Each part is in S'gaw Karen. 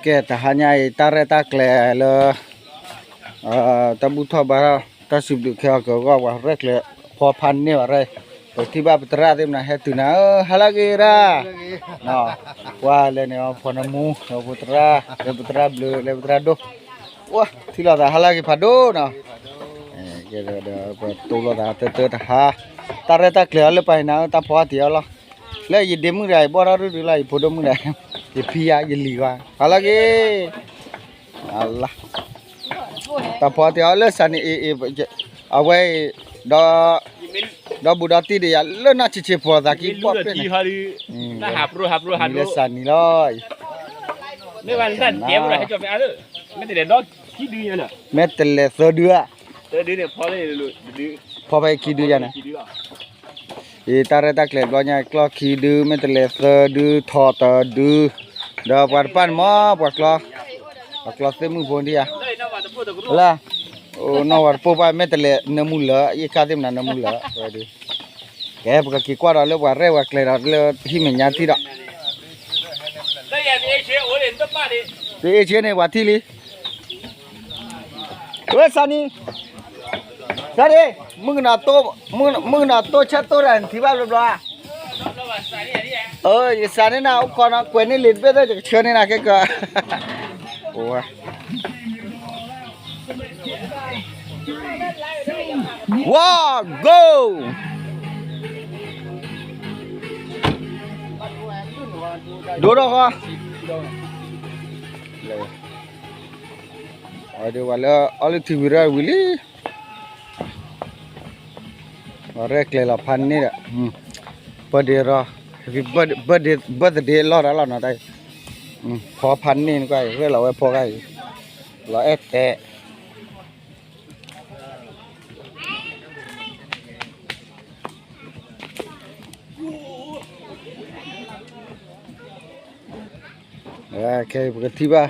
ကဲ တဟါညါအံၤ တၢ်ရဲၣ်တၢ်ကျဲၤလၢ တၢ်ဘူၣ်ထီၣ်ဘါထီၣ် တၢ်စံးဘျုးခဲအီၤကဂီၢ် ပှၤရဲၣ်ကျဲၤဖီဖါန့ၢ်ဘၣ်ရဲၣ်, ပထံၣ်ဘၣ်ပသရၣ်သ့ၣ်မနၤဟဲတုၤနၤ ဟါလၢအဂ့ၤရၣ်, ပှၤလဲၤန့ၣ် ဖီနမူ လၢပသရၣ် လၢပသရၣ်ဘျုး လၢပသရၣ်ဒိၣ်, ထံၣ်လိာ်သးဟါလၢအဂ့ၤဖးဒိၣ်နီၤ, ဒီးပတိလိာ်သးတၢတၢတဟါ, တၢ်ရဲၣ်တၢ်ကျဲၤအီၤလၢပှၤအံၤနၤ တၢ်ဖီအီၣ်တ့ၢ်အီၤလီၤ, လၢယဒ့မုၣ်တဂၤ ယဘီၣ်ထီၣ်ရုၢ်ဒုလီၤ ယဖိဒိၣ်မုၣ်တဂၤ, ယဖံယါ ယလံၤဂီၤ ဟါလၢအဂ့ၤ တၢ်ဖီအီၣ်တ့ၢ်အီၤလၢစးနံၤအံၤ အဝဲအံၤ ဒီး ဒီဘူးဒီတံၢ်ဒီးယၤလၢနီၢ်ဆံးဆံးဖီသးကံၢ်ပီၣ်ဖျၢၣ်န့ၣ်, မ့ၢ်လၢစးနံၤလီၤ, မ့ၢ်တလဲၤသၢဒုဧါ, ဖီဖဲခံဒုယၤန့ၣ် အံၤတၢ်ရဲၣ်တၢ်ကျဲၤဘျီညါ ကျီၢ်ခံဒု မ့ၢ်တလဲၤသၢဒု ထီၣ်တဒု, ဒီးပှၤတပၣ်န့ၣ်မ့ၢ် ပှၤကျီ, ပှၤကျီသ့ၣ်မုၢ်ဖိဒံဧါ, လၢ, အိၣ်နီၢ်ဝဲတပိၢ်ဘၣ် မ့ၢ်တလဲၤနၢမူလၢာ် ယခါသ့ၣ်မနၤနၢမူလၢာ်ဝဲဒၣ်, ကဲ ပကက့ၤကွၢ်ဒီးလၢပှၤရဲၣ်ပှၤကျဲၤဒီးလၢဟံၣ်မဲာ်ညါထံၣ်ဒီး, တအ့ၣ်ဆ့န့ၣ် ပှၤထံၣ်လံ ဝဲစးနံၤ, စးဒ့, မုၣ်ကနီၤတိ, မုၣ်ကနီၤတိဆၢတိတၢ်နထံၣ်ဘၣ်ဘျီဘျီဧါ, ယစးန့ၢ်နၤအိၣ်ခိးနီၤ ကွဲးန့ၢ်လံာ်တဘ့ၣ်သၢ ယကဆှၢန့ၢ်နၤခဲကီး, ဝါ, go, ဒိၣ်ထီၣ်ဃီ အဝဲဒၣ်ပှၤလၢအီလုၢ်ထံဝံၤရၢ်ဝံၤလံ, ပှၤရဲၣ်ကျဲၤလီၤဖးန့ၢ်ဒီး, ပၢၢ်ဒ့ရီ, ပၢၢ်သဒ့လီၢ်တၢ်လီၢ်နီၤတၢ်, ဖီဖးန့ၢ်နကွၢ် ရဲၣ်လီၤဝဲဖီခါအံၤ, လီၤအဲၣ်တဲာ် ခဲအံၤပကထံၣ်ဘၣ်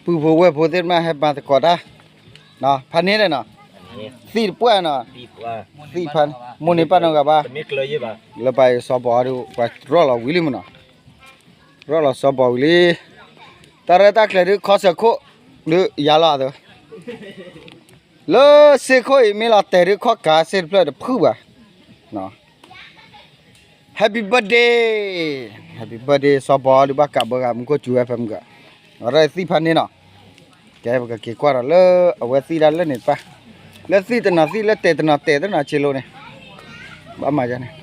ပုၢ်ဖိဝဲၢ်ဖိသ့ၣ်တဖၣ်ဟဲမၤသကိးတၢ်, ဖးန့ၢ်ဒီးနီၤ, သံၣ်တပှၢ်နီၤ, သံၣ်ဖး, မိၢ်န့ၢ်ပၢ်နီၢ်ဂၤဘၣ်, လၢပှၤစီၤဘီဒုး ပှၤရီၣ်လီၤဝံၤလံမ့ၢ်နီၤ, ရီၣ်လီၤစီၤဘီဝံၤလံ, တၢ်ရဲၣ်တၢ်ကျဲၤဒုးခီစၢၤခိၣ်, ဒုးယၤလီၤအသိး လၢစ့ခိၣ်အံၤမ့ၢ်လီၤတဲာ်ဒုးခီၣ်ကးစ့တဖျၢၣ်တဖုဘၣ်, Happy birthday, Happy birthday စီၤဘီဒုးဘၣ်ကးဘၢဂၤ မူခိၣ်စူၤဝဲဖဲမုၢ်ဂၤ, အရၢၢ်သံၣ်ဖးန့ၢ်နီၤ, ကဲပကက့ၤကွၢ်ဒီးလၢအဝဲသံၣ်ဒၣ်လၢန့ၣ်တဖၣ်, လၢသံၣ်တနီၤသံၣ် လၢတဲာ်တနီၤတဲာ် တနီၤဆ့လိၤန့ၣ်, ဘၣ်မၤယါန့ၣ်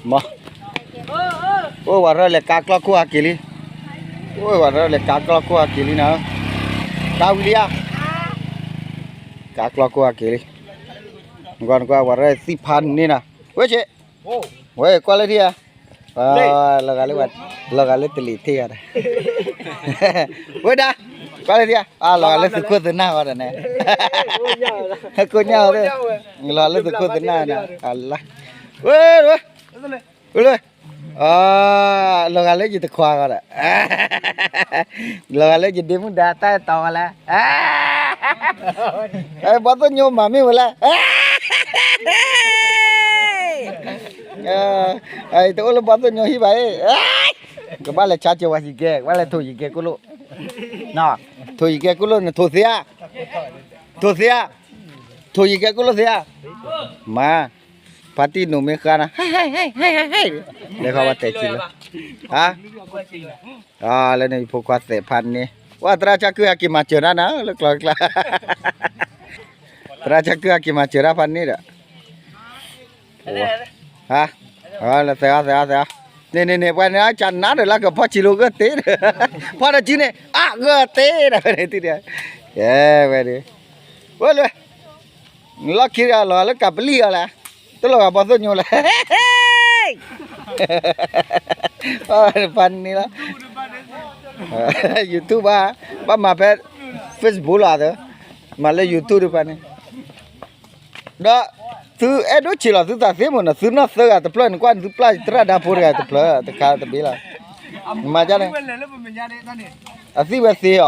မ့ၢ်, အိၣ်ဝဲရၢၢ်လဲၤကါကျီခိၣ်ဟးက့ၤလံ, အိၣ်ဝဲရၢၢ်လဲၤကါကျီခိၣ်ဟးက့ၤလံနၤ, ကါဝံၤလံဧါ, ကါကျီခိၣ်ဟးက့ၤလံ, နကွၢ်နကွၢ် ဝဲရၢၢ်သံၣ်ဖးန့ၢ်နၤ, ဝဲဆ့, ဝဲကွၢ်လၢထံၣ်ဧါ, လီၤဂာ်လၢတလံၤထံၣ်ဂၤဒီး, ဝဲဒၣ်, ကွၢ်လၢထံၣ်ဧါ, လီၤဂာ်လၢသုးခိၣ်သုးနၢ်ဂီၤဒီးန့ၣ်, ကိညၣ်, လီၤဂာ်လၢသုးခိၣ်သုးနၢ်ဂီၤဒီး, ဝဲ, ဝဲ, လီၤဂာ်လၢယတခွါဂီၤဒီး, လီၤဂာ်လၢယဒ့မုၣ်ဒါတၢ်အဲၣ်တီဂီၤလဲၣ်, ဘီၣ်သိၣ်ညိမၤမ့ၢ်ဝဲလဲၣ်, တအိၣ်လၢဘီၣ်သိၣ်ညိဟံၣ်ဘၣ်အံၤ, ကဘၣ်လဲၤဆါစၢၤဝဲယံၤကဲ, ကဘၣ်လဲၤထိၣ်ယံၤကဲကိၣ်လိၣ်, ထိၣ်ယံၤကဲကိၣ်လိၣ် နထိၣ်သ့ဧါ, ထိၣ်သ့ဧါ, ထိၣ်ယံၤကဲကိၣ်လိၣ်သ့ဧါ, မၤ ဖါတံၢ်နိးမ့ၢ်ဃါနၤ, လဲၤဃီဝဲတဲာ်ခံလၢ, ဟါ, လၢန့ၣ်ယဖိခွါသဲးဖးန့ၢ်, ဝဲသရၣ်ဆၣ်ကုၢ်ဟဲက့ၤမၤစၢၤတၢ်နၤ လၢကျီကျါ, သရၣ်ဆၣ်ကုၢ်ဟဲက့ၤမၤစၢၤတၢ်ဖးန့ၢ်ဒီး ဟါ, သဲးအီၤ သဲးအီၤ သဲးအီၤ, န့ၣ်န့ၣ်န့ၣ် ပှၤန့ၣ် ကနါဒီးလၢကဖီၣ်ဆံးလိာ်ဂၢၢ်တ့ၢ်ဒီး, ဖီၣ်တစုန့ၣ် အဂၢၢ်တ့ၢ်ဒီးဝဲန့ၣ်, ကဲဝဲဒၣ်, ဝဲလၢ နလီၢ်ခံဂၤလီၤဂာ်လၢကးပလံၢ်အီၤလဲၣ်, တလီၤဂာ်ဘီၣ်သိၣ်ညိလဲၣ်, ဖးန့ၢ်လီၤ, YouTube ဘၣ်, ဘၣ်မၤဖဲ Facebook လီၤသၢ, မၤလၢ YouTube တဖၣ်န့ၣ် ဒီး သုအဲၣ်ဒိးဆံးလီၤသုသးသ့မ့ၢ်နီၤ, သုနီၢ်သၢဂၤတဖျၢၣ်န့ၣ် ကွၢ်သုပျၢ်သရၣ်ဒါဖိတဂၤတဖျၢၣ် တခါတဘ့ၣ်လီၤ, မၤဒ်န့ၣ်, အသံၣ်ဝဲသ့အီၤ,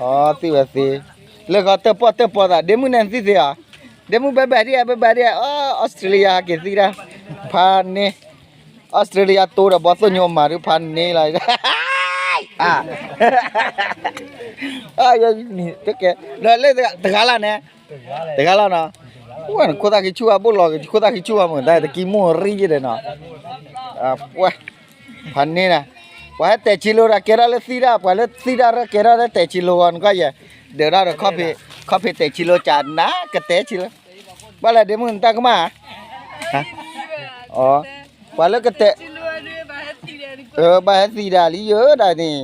အသံၣ်ဝဲသ့, လၢဃီတၢၣ်ပီၣ်တၢၣ်ပီသး ဒ့မုၣ်န့ၣ်သံၣ်သ့အီၤ, ဒ့မုၣ်ဘဲဘဲဒ်အံၤ ဘဲဘဲဒ်အံၤ အီစထြ့လယါဟဲက့ၤသံဒၣ်, ဖးန့ၢ် အီစထြ့လယါတိဒီးဘီသိၣ်ညိမၤဒုးဖးန့ၢ်လီၤ, တကဲ, ဒီးလၢတဂၤလၢ်န့ၣ်, တဂၤလၢ်နီၤ, ဝဲနခိၣ်သၣ်ခံဆူၣ်အဘိၣ်လီၤ ခိၣ်သၣ်ခံဆူၣ်အမုာ်တၢ်တကံမိၢ်ရံယဲဒီးနီၤ, ပှၤ ဖးန့ၢ်နၤ, ပှၤဟဲတဲာ်ဆံလိတၢ်ကဲထီၣ်လၢသံတၢ် ပှၤလၢသံတၢ်ရၢကဲထီၣ်လၢတဲာ်ဆံလိဂီၢ်နကွၢ်ယဲ, ဒၢးတၢ်ဒီးခီဖံးတဲာ်ဆံလိကနၤကတဲဆံလိ, ဘၣ်လဲၣ်ဒ့မုၣ်နတၢ်ကမၣ်, ပှၤလၢကတဲာ်, ဘၣ်ဟဲသံဒၣ်လံယဒၣ်န့ၣ်,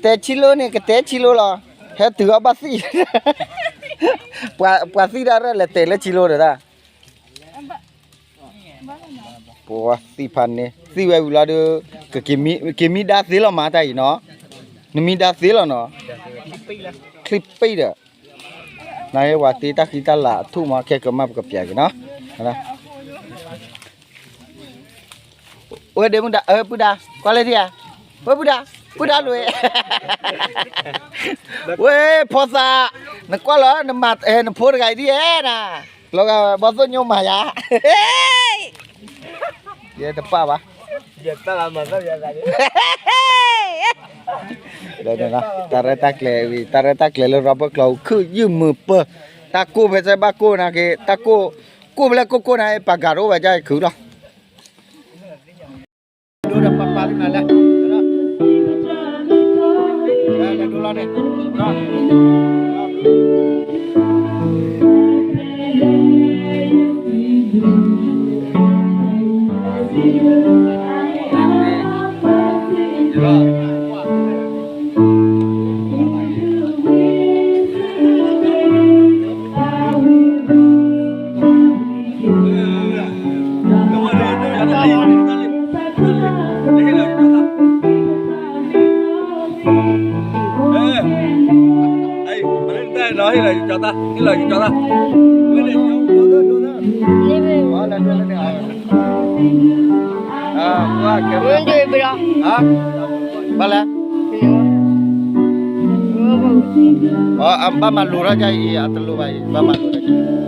တဲာ်ဆံလိန့ၣ် ကတဲဆံလိလီၤ, ဟဲတုၤအီၤဘၣ်သံ, ပှၤသံတၢ်ရၢလဲၤတဲာ်လၢဆံလိဒီးတၢ် ပှၤသံဖးန့ၣ် သံဝဲဝံၤလီၤဒီး, က့ၤမံဒါသ့လီၤမးတၢ်အံၤနီၤ, နမံဒါသ့လီၤနီၤ, ချံပ့ဒီး, နဟဲဝဲတ့တၢ်ဃံတၢ်လၤအထူၣ်မး ခဲကမၣ်ပကပျဲက့ၤနီၤ, ဝဲဒ့မုၣ်ဒါ ပုၢ်ဒါ ကွၢ်လၢထံဧါ, ဝဲပုၢ်ဒါ ပုၢ်ဒါလွံၢ်, ဝဲဖီသး, နကွၢ်လီၤ နဖိတဂၤအံၤဒ်ဧါနၤ, လီၤဂာ်ဘီသိၣ်ညိမၤယၤ, ယတပၢ်ဘၣ် တၢ်ရဲၣ်တၢ်ကျဲၤဝံၤ တၢ်ရဲၣ်တၢ်ကျဲၤလၢရီဘၢၣ်ကျီၤ ခုၣ်ယုၢ်မုာ်ပၢၢ်, တၢ်ကိၢ်ဖဲစဲဘၣ်ကိၢ်နာ်က့ၤ တၢ်ကိၢ်, ကိၢ်ဖဲလဲၣ်ကိၢ်ကိၢ်နာ်က့ၤ ပှၤဂၤတအိၣ်ဝဲဒ်အံၤခုၣ်လီၤ. ဒိဒီးပၢ်ပၢ်လံနၤလဲၣ်, လဲၤဒိလီၤန့ၣ် ဘၣ်လဲၣ်, ဘၣ်မၤလိၤထီၣ်ဒ်အံၤ အတလိၤဘၣ်အံၤ ဘၣ်မၤလိၤထီၣ်ဒ်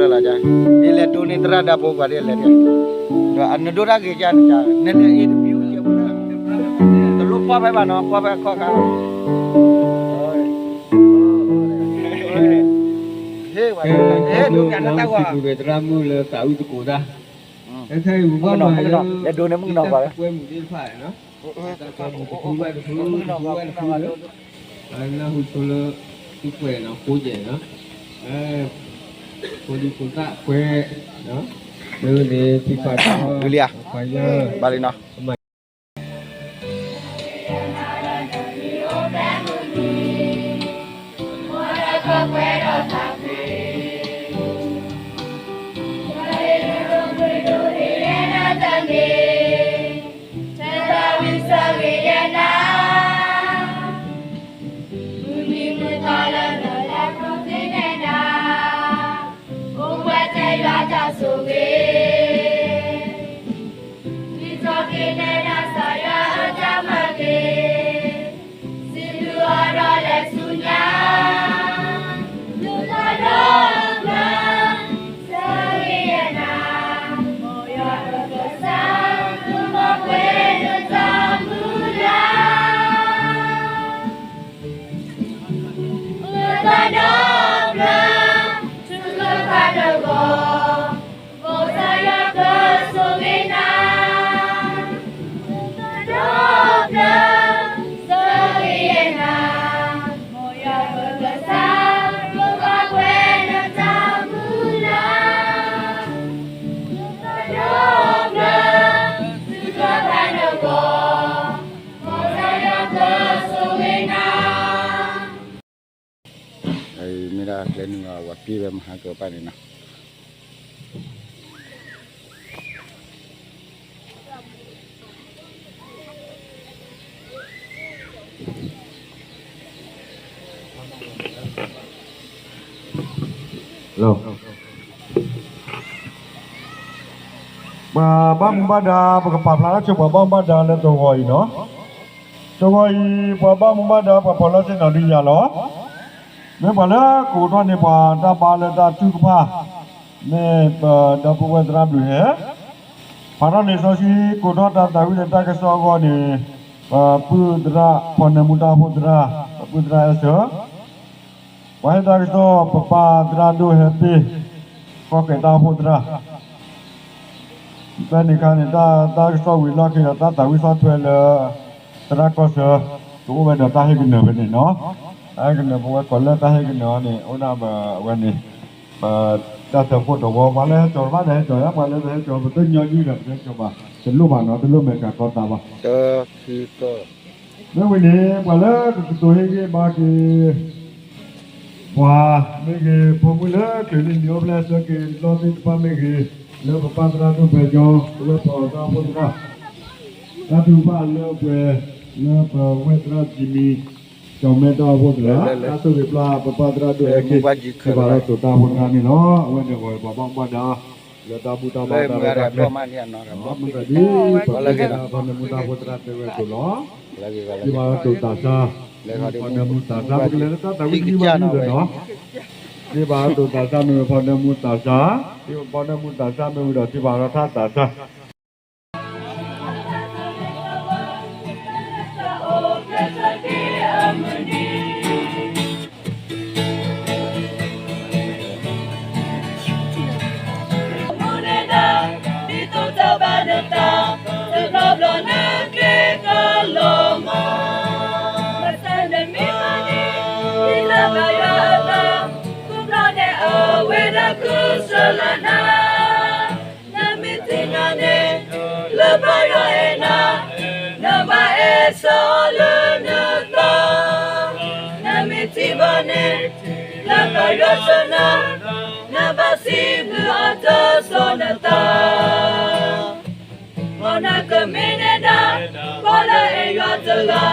အံၤ, ကျၢၢ်လီၤဒ်, ဒ်လဲၣ်ဒိန့ၣ်သရၣ်ဒါဖိပှၤဒ်လဲၣ်, ဒီးနဒိတၢ်ဂ့ၤဒ်, နလဲၤအ့ၣ်တမံၤဝဲကဲဖိလၢ, တလိၣ်ကွၢ်ဖဲဘၣ်နီၤ ကွၢ်ဖဲအခီၣ်ခါလီၤ. ဟဲဝဲ, ဟဲဒိန့ၣ်တၢ်ဂီၤ, သရၣ်မုၣ်လၢသးအုးသကိးတၢ်, တၢ်ခဲအံၤပဘၣ်မၤလၢ, လဲၤဒိန့ၣ်မုၢ်နီၤပှၤလၢ, တၢ်ကွဲမုာ်သ့ၣ်တဖၣ်နီၤ, တၢ်ကွဲမုာ်တဖုဘၣ်တဖု, တဖုဘၣ်တဖုလၢ, နၢ်ဟူဆိလၢ, သုကွဲးနီၤ ဖိကဲးနီၤ, ဖိဒံဖိသၣ်ကွဲး, လၢန့ၣ်သံကွၢ်, ပှၤယၢ, ဘၣ်လံနီၤ. မ့ၢ်ဒၣ်ကျဲနုာ်အဝဲပ့ၢ်ဝဲမဟါကပၣ်န့ၣ်နီၤ. ပှၤဘၣ်မူဘၣ်ဒါ ပကပာ်ဖျါထီၣ်ဆၢ ပှၤဘၣ်မူဘၣ်ဒါလၢတဂီၤအံၤနီၤ. တဂီၤအံၤ ပှၤဘၣ်မူဘၣ်ဒါ ပှၤဖီၣ်လီၤသ့ၣ်နီၣ်ဒုးယၤလီၤ. မ့ၢ်ပှၤလၢကအိးထီၣ်န့ၢ်ပှၤတၢ်ဘါလၢတၢ်ထုကဖၣ်, မ့ၢ်ပဒီပုၢ်ဝဲၢ်သရၣ်ဘျုးဟဲ, ဖးထီၣ်န့ၣ်စီဆှံ ကိးထီၣ်တၢ်သးဝံၣ်လၢတၢ်ကစီၣ်အဂီၢ်န့ၣ်, ပပုၢ်သရၣ် ဖီနၢမူတၢ်အိၣ်ဖှိၣ်သရၣ်, ပပုၢ်သရၣ်အဲၣ်စၢၤ, ပှၤဟ့ၣ်တၢ်ကစီၣ် ပပၢ်သရၣ်ဒိၣ်ဟဲပ့ၢ်, ကီၢ်ကဲၤတၢ်အိၣ်ဖှိၣ်သရၣ် ဖဲန့ၣ်အခါန့ၣ် တၢ် တၢ်ကစီၣ်ဝံၤလီၢ်ခံဒီး တၢ်သးဝံၣ်ဆီၣ်ထွဲလၢ သရၣ်ကီၢ်ဆၢ ကအိၣ်ဝဲဒီးတၢ်ဟ့ၣ်ကနၢၤဖဲန့ၣ်နီၤ. တၢ်ဟ့ၣ်ကနၢၤ ပဝဲကိးလၢတၢ်ဟ့ၣ်ကနၢၤအီၤန့ၣ် အိၣ်ဒၣ်ပဝဲန့ၣ် ပတၢ်ဆၢဖှိၣ်တဝီ ပှၤလၢဟဲကၠီၤတဘၣ်ဒီးဟဲကၠီၤယါ, ပှၤလၢတဟဲကၠီၤ ပတညီနုၢ်ဒီး ပတဟဲကၠီၤဘၣ်, တလိၣ်ဘၣ်နီၤ, တလိၣ်မဲာ်ကၤကီသးဘၣ်. မ့ၢ်ဝံၤန့ၣ် ပှၤလၢကကတိၤဟ့ၣ်ဂံၢ်ဘါက့ၤ ပှၤမ့ၢ်ဂ့ၤ, ဖိမုၣ်လၢကလုာ်န့ၣ် နံၤအိၣ်ဖျဲၣ်ဆၢက့ၤလီသ့ၣ်တဖၣ်မ့ၢ်ဂ့ၤ, လၢပပၢ်သရၣ်ဒိၣ်ဖဲကၠီ ပဝဲပှၤအီၤတၢ်အိၣ်ဖှိၣ်သရၣ်, တၢ်ထုကဖၣ်လၢပှဲၤ လၢပဝဲၢ်သရၣ်ကၠံမံၤ ကၠီၤမဲတၢ်အိၣ်ဖှိၣ်သရၣ်, တၢ်ဆိၣ်ဂ့ၤပျၢ်ပပၢ်သရၣ်ဒိၣ်ဟဲက့ၤ ဟဲဘၣ်ဒီးတိၤတၢ်အိၣ်ဖှိၣ်သရၣ်န့ၣ်လီၤ. အဝဲန့ၣ်ဂီၤပှၤဘၣ်မူဘၣ်ဒါ လၢတၢ်ဘူၣ်တၢ်ဘါတၢ်ရဲၣ်တၢ်ကျဲၤ, မ့ၢ်သးဒ် ပှၤလၢကဒၣ်ဖီနၢမူတၢ်အိၣ်ဖှိၣ်သရၣ်တဲဝဲအသိးလီၤ. ဒ်ဘၣ်ဒီးတိၤသးစၢ်, ဖီနၢမူသးစၢ် ပကလဲၤလၢတၢ်သးဝံၣ်တယုၢ်ဘၣ်ဒုဒီးနီၤ, ဒ်ဘၣ်ဒီးတိၤသးစၢ်မ့ၢ်ဝဲဖီနၢမူသးစၢ်, ဒ်ဖီနၢမူသးစၢ်မ့ၢ်ဝံၤဒီးဒ်ဘၣ်ဒီးထါသးစၢ် ဒ်သိးတၢ်ဘၣ်နသး, တဘျီဘျီနကျဲကလီၤမး, ဘၣ်ဆၣ်နမ့ၢ်မၤန့ၢ် ဒ်လၢဘၣ်ယွၤအသး, ဃုဘျီဒဲးအဝဲဒၣ်ကဆှၢလီၤနၤ, နမ့ၢ်သ့ၣ်ညါန့ၣ် လၢဘၣ်ယွၤအဲၣ်နၤ, နဘၣ်အဲၣ်ဆၢအီၤလၢနသး, နမ့ၢ်ထံၣ်ဘၣ်န့ၣ် လၢဘၣ်ယွၤဆှၢနၤ, နဘၣ်စံးဘျုးအီၤတစိၤနသး မ်နကမ့ၢ်နဲဒၣ် ပှၤလၢအဲၣ်ယွၤတဂၤ,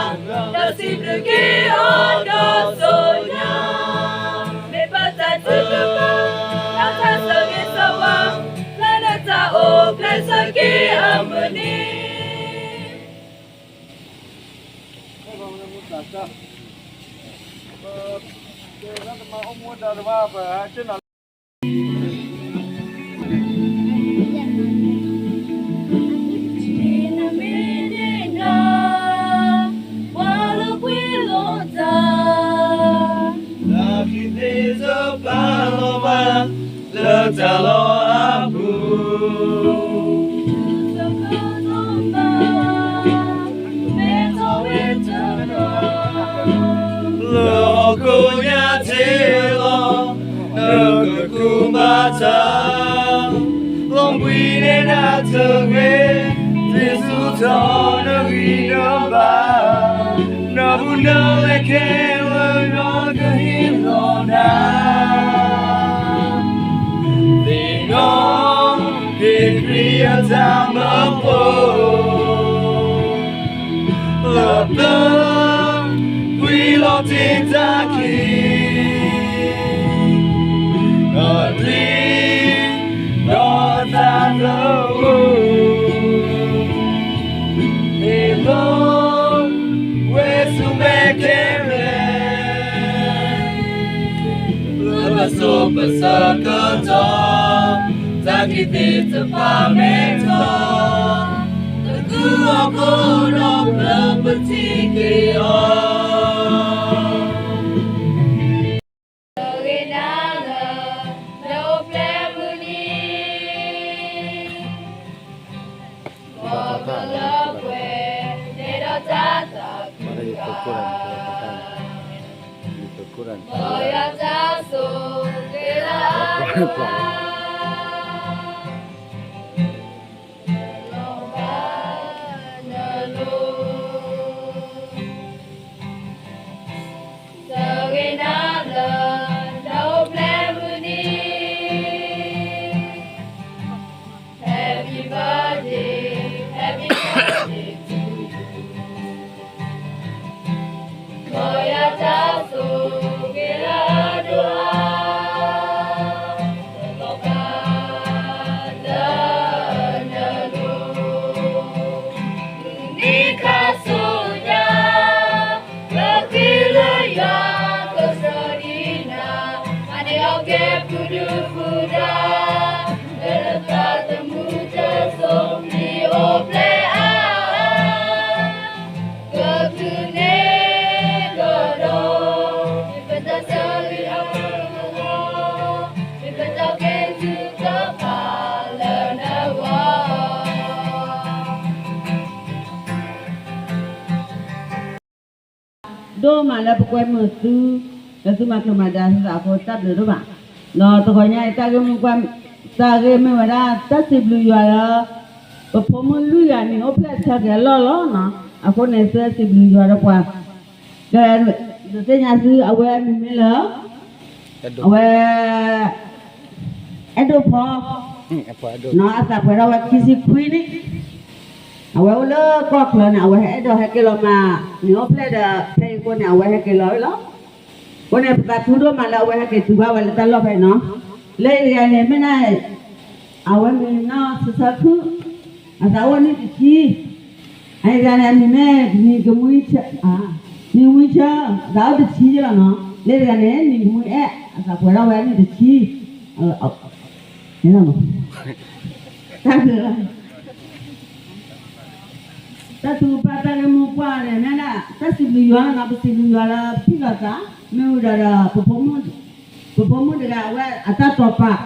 ဒီးစံးဘျုးက့ၤအီၤဒီးစိၤညါ, မ့ၢ်ပတၢ်ထုကဖၣ်, ဒီးတၢ်ဆိၣ်ဂ့ၤဆိၣ်ဝါ, လၢနတၢ်အိၣ်ဖျဲၣ်ဆၢက့ၤအမုၢ်နံၤ လၢတၢ်လီၢ်အပူၤ လၢဟီၣ်ခိၣ်ညါတ့ၢ်လီၤ နကကူးဘၣ်တၢ်, လီၤဘှံးန့ၢ်နၤတဂ့ၤ, သ့ၣ်ဆူၣ်ထီၣ်နဂံၢ်နဘါ, နဘူးနလဲၤခဲလၢာ် ယွၤကဟ့ၣ်လီၤနၤ သ့ၣ်နီၣ်က့ၤခရံာ်အတၢ်မၢဖိ, လၢပျၢၤကွံာ်လီၤတ့ၢ်တၢ်ခံ, အသွံၣ်ဒီးအသးသမူ, ဟ့ၣ်လီၤဝဲဆူမဲာ်ခဲလၢာ် လၢပစိာ်ပဆၢကတီၢ်, တၢ်ခံသ့ၣ်တဖၣ်မ့ၢ်ထီၣ်, တကုၤအီၤခိၣ်ဒီးပျၢၤပထံၣ်က့ၤအီၤ တဂ့ၤနၤလၢ နအိၣ်ဖျဲၣ်မုၢ်နံၤ မ်ကလၢပှဲၤ နဲဒီးတၢ်သးခုကါ, မ်ယွၤတၢ်ဆိၣ်ဂ့ၤလၢအဒိၣ်အါ လီၤဘၣ်နလိၤ တဂ့ၤနၤလၢ နအိၣ်ဖျဲၣ်မုၢ်နံၤ Happy birthday, happy birthday to you. မ်ယွၤတၢ်ဆိၣ်ဂ့ၤလၢအဒိၣ်အါ လီၤဘၣ်နလိၤ နံၣ်ခါဆူညါ လၢခံလၢယွၤကစၢ်ဒ်နၤ, မၤန့ၢ်အီၤကဲ ပူၤဒုပူၤဒါ လၢနသးသမူတစိၤမံၤ ဒိၣ်မးလၢပကွဲမုာ်သု လၢသုမၤကျိၤမၤဒါသုသးအဃိ တၢ်ဘျုးဒိၣ်မး. ဒီးတဂီၤညါအံၤ တၢ်ဂ့ၢ်မုၢ်ကွၢ် တၢ်ဂ့ၢ်မ့ၢ်ဝဲဒၣ် တၢ်စံးဘျုးယွၤလၢ ပဖိမုၣ်လွံၢ်ဂၤန့ၣ် အိၣ်ဖျဲၣ်ဆၢက့ၤအလီၢ်လီၤနီၤ. အဃိန့ၣ် သုစံးဘျုးယွၤဒီးပှၤ ဒီး ဒုးသ့ၣ်ညါသု အဝဲမံၤမ့ၢ်လၢ အဝဲ အဲၣ်ဒိးဖီ အသးပှဲၤထီၣ်ဝဲခံဆံခွံနံၣ်, အဝဲအိၣ်လၢကီၢ်ချၢန့ၣ် အဝဲဟဲအဲၣ်ဒိးဟဲက့ၤလီၤမး န့ၣ်အိၣ်ဖျဲၣ်ဒီး ဖဲအံၤအဃိန့ၣ် အဝဲဟဲက့ၤလီၤဝဲလီၤ. အဃိန့ၣ် ပသးခုဒိၣ်မးလၢအဝဲဟဲက့ၤတုၤဘၣ်ဝဲလၢတၢ်လီၢ်ဖဲအံၤနီၤ. လၢအံၤတဂၤန့ၣ် မ့ၢ်န့ၣ် အဝဲမံၤနီၢ်ဆၢဆၢခုၣ် အသးအိၣ်နံၣ်တဆံ, အအံၤတဂၤန့ၣ် အမံၤမ့ၢ်နံၤကမှံဆၢ, နံၤကမှံဆၢ အသးအိၣ်တဆံလီၤနီၤ. လၢတဂၤန့ၣ် နံၤကမှံအဲၣ် အသးပှဲၤထီၣ်ဝဲနံၣ်တဆံ, တၢ်ဘျုးလီၤ. တၢ်ထုကဖၣ်တၢ်ဂ့ၢ်မိၢ်ပှၢ်န့ၣ် မ့ၢ်ဒၣ်တၢ်စံးဘျုးယွၤလီၤနီၤ. ပစံးဘျုးယွၤလၢပထံၣ်လိာ်သး မ့ၢ်ဝံၤဒီး ပဖိမုၣ်တဂၤ အဝဲအတၢ်တီာ်ပာ်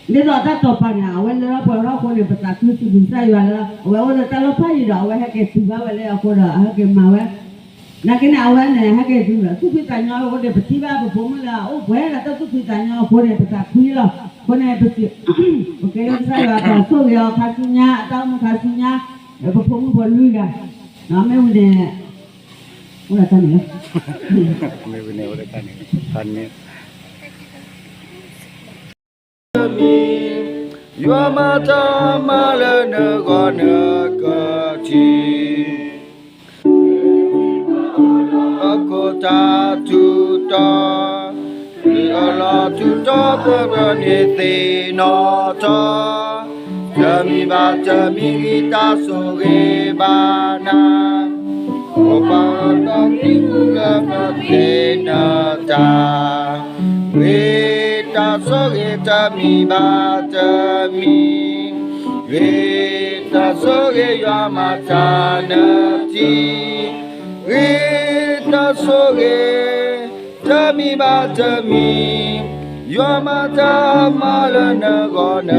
ဒ်သိးအတၢ်တီာ်ပာ်န့ၣ် အဝဲလၢထီၣ်ပှဲၤထီၣ်အဃိန့ၣ် ပသးခုစံးဘျုးကစၢ်ယွၤလၢ အဝဲအိၣ်လၢတၢ်လီၢ်ဖးယံၤဒီး အဝဲဟဲက့ၤတုၤဘၣ်ဝဲလၢအဃိဒီး အဟဲက့ၤမၤဝဲ နာ်က့န့ၣ် အဝဲန့ၣ် ဟဲက့ၤတုၤဒီး သူၣ်ဖှံသးညီအဃိန့ၣ် ပထံၣ်ဘၣ်ပဖိမုၣ်လၢအအိၣ်ပှဲၤဒီးတၢ်သူၣ်ဖှံသးညီအဃိန့ၣ် ပသးခုလီၤ. အဃိန့ၣ် ပစံး ပကဲလၢကစၢ်ယွၤအတၢ်ဆိၣ်ဂ့ၤအီၤခါဆူညါ အတၢ်အိၣ်မူခါဆူညါ ပဖိမုၣ်ဖိလွံၢ်ဂၤ မ့ၢ်ဝံၤန့ၣ် အိၣ်ဒၣ်တၢ်န့ၣ်လီၤ. မ့ၢ်ဝံၤန့ၣ် အိၣ်ဒၣ်တၢ်န့ၣ် မံၤ, ယွၤမၤတၢ်မၤလၢနဂီၢ်နကထံၣ်, အခိၣ်တၢ်ထူးတီၤ, လၢအလီၤထူးတီၤသရၢန့ၣ်သ့ၣ်နီၣ်ထီၣ်, တမံၤဘၣ်တမံၤဂံၢ်တၢ်ဆိၣ်ဂ့ၤဘၣ်နၤ, အိၣ်ပာ်အီၤဒီးသံလၢပသ့ၣ်နၢတၢ် ဂ့ၤတၢ်ဆိၣ်ဂ့ၤတမံၤဘၣ်တမံၤ, ဂ့ၤတၢ်ဆိၣ်ဂ့ၤယွၤမၤတၢ်နၢတံၢ်, ဂ့ၤတၢ်ဆိၣ်ဂ့ၤ တမံၤဘၣ်တမံၤ, ယွၤမၤတၢ်မၤလၢနဂီၢ်နက